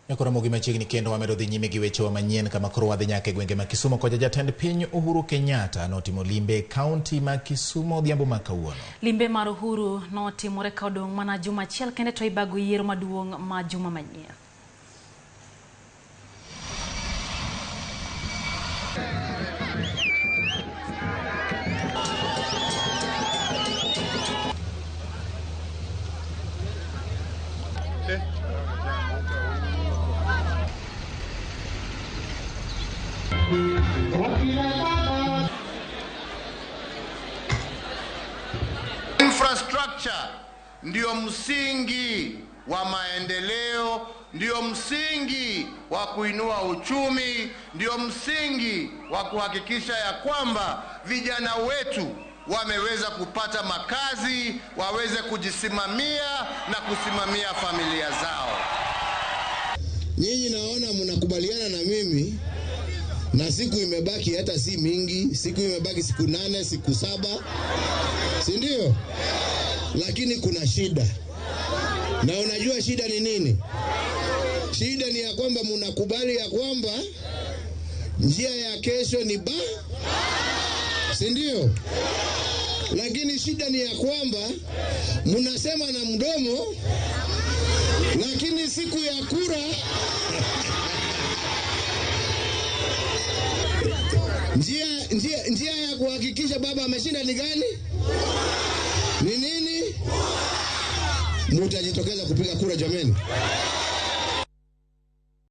Nyakoromogi machiegni kendo wamedo dhi nyime gi wechewa manyien kama koro wadhi nyaka e gwenge ma Kisumu kocha jatend piny Uhuru Kenyatta notimo limbe e kaunti ma Kisumu odhiambo ma kawuono. Limbe mar Uhuru notimore ka odong' mana juma achiel kende to ibago yiero maduong' ma juma manyien. Infrastructure ndio msingi wa maendeleo, ndio msingi wa kuinua uchumi, ndio msingi wa kuhakikisha ya kwamba vijana wetu wameweza kupata makazi, waweze kujisimamia na kusimamia familia zao. Nyinyi naona mnakubaliana na mimi, na siku imebaki hata si mingi, siku imebaki siku 8, siku 7, si ndio? Lakini kuna shida. Na unajua shida ni nini? Shida ni ya kwamba mnakubali ya kwamba njia ya kesho ni ba, si ndio? Lakini shida ni ya kwamba mnasema na mdomo, lakini siku ya kura njia ya kuhakikisha baba ameshinda ni gani? Ni nini? Mutajitokeza kupiga kura jameni.